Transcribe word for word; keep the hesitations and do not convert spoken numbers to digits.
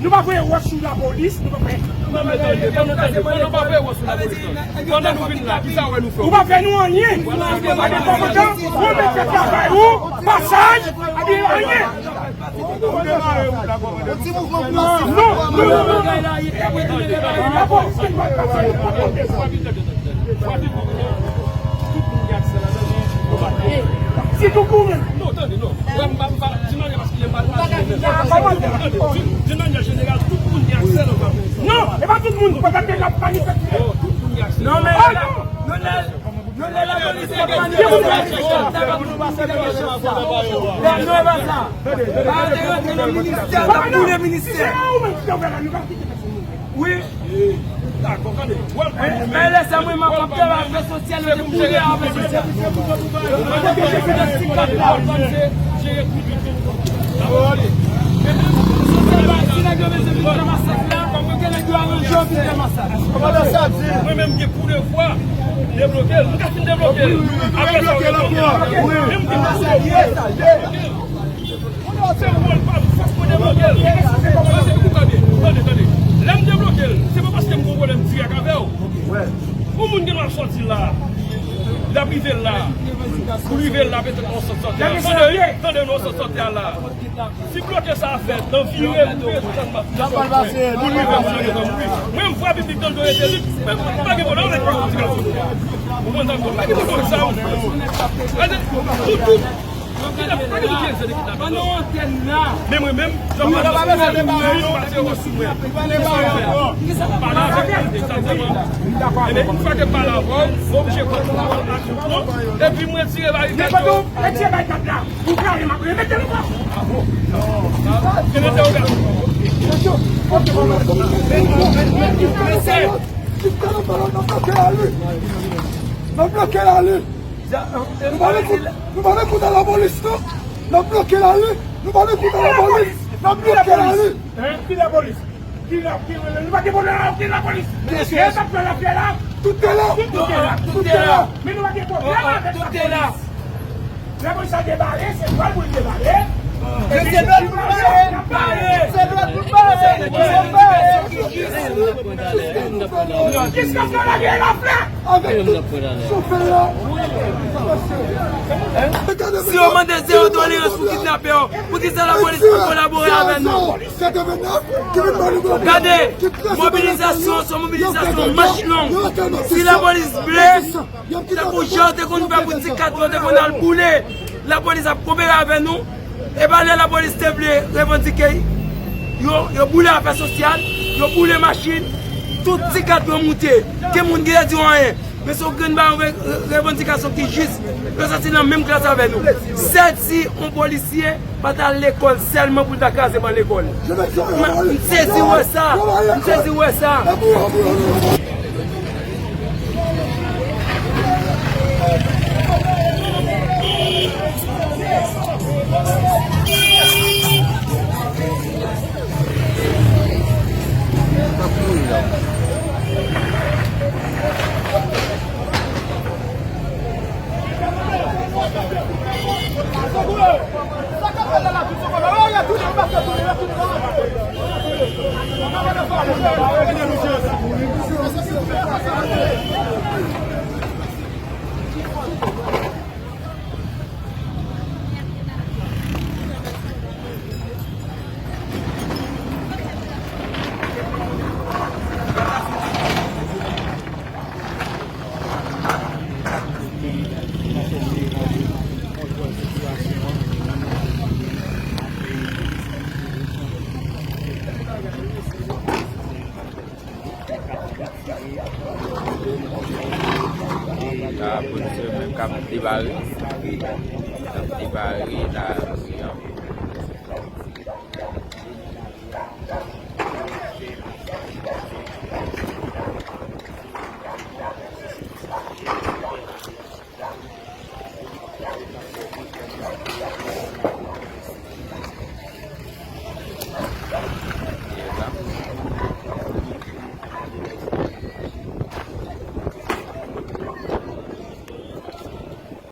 Nou pa voye wòch sou lapolis, nou pa fè. Non, men tande, pandan, tande, pandan w pa voye wòch sou lapolis, non. Pandan nou vin la, kisa w wè nou fè w? Ou pa fè nou anyen. Ou pa gen konpetans, ou mete travay ou, pasaj, epi anyen. Non, non, non, non. Lapolis gen dwa pase. Si tou pou mwen. Non, tande, non. Mwen, m pa, m pa, di manyè paske lè m pa, pa di manyè. Tande, di, di manyè jeneral, tout moun gen aksè nan Pòtoprens. Non, e pa tout moun ki pa t ap gen la manifeste. Non, tout moun gen aksè. Non, men, non, non, non, lapolis pa manifeste, sa pa nou pase nan mesye sa. Non, e pa sa. Pa te rantre nan ministè, n ap boule ministè. Wi. Dakò, tande. Mwen, lè sa mwen, m ap fè afè sosyal, yo te boule afè sosyal. Yo te boule ti kat la. Sosyal la, si nèg yo bezwen vin fè masak la, yo te nèg yo aranje yo vin fè masak. Mwen menm gen pou devwa debloke l. M ka fin debloke l. Apre sa, yo debloke l ankò. Menm gen pou devwa. Se wòl pa m, fòk mwen debloke l. Tande, tande, tande. Lè m debloke l, se pa paske m gen yon pwoblèm dirèk avè w. Yon moun gen dwa sòti la, l ap rive la, pou rive la, petèt nan sant sante a. Tande, tande, nan sant sante a la. Si blokaj sa a fèt, nan vire, vire, tout sa m ap fè. Pou rive, pou rive, pou rive. Mwen, m vwa piblik nan do rete li, men m pa gen pwoblèm avèk piblik. Ou konprann sa m di w? M pa gen pwoblèm avèk sa. Gade, pou tout Men mwen menm, jan mwen pase wòch sou mwen. Pale avèk mwen, egzakteman. Ebyen, yon fwa ke m pale avè w, mwen oblije pran tout aksyon. Epi mwen tire barikad yo. Mete barikad la. Ou kare m ap remete l ankò. Gen entèwogasyon. Mesye. N ap bloke lari. Nou pa vle koute, nou pa vle koute lapolis, non. N ap bloke lari. Nou pa vle koute lapolis. N ap bloke lari. Hein? Ki lapolis? Ki la, ki, nou pa gen pwoblèm avèk okenn lapolis. Mesye, sa k fè lafyè la? Tout te la. Tout te la. Tout te la. Men nou pa gen pwoblèm avèk lapolis. Lapolis sa debale, se dwa l pou l debale. Se dwa l pou l bare. Se dwa l pou l bare. Jiskaske w lage lafyè. Avèk tout chofè yo. Si yo mande zewo tolerans pou kidnapè yo, poukisa lapolis pa kolabore avè nou? Gade, mobilizasyon se yon mobilizasyon manch long. Si lapolis vle, tankou jan yo te konn fè pou ti kat yo te konn al boule, lapolis ap kopere avè nou. E pa lè lapolis te vle revandike, yo, yo boule afè sosyal, yo boule machin, tout ti kat yo moute. Gen moun ki te di yo anyen. Men se yon grenn ba yon re-, re-, revandikasyon ki jis. Yo soti nan menm klas avè nou. Sèl si yon polisye pa t al lekòl sèlman pou l ta kraze ban lekòl. Mwen, m sezi wè sa. M sezi wè sa. La, polis yo menm k ap debare. K ap debare lari an.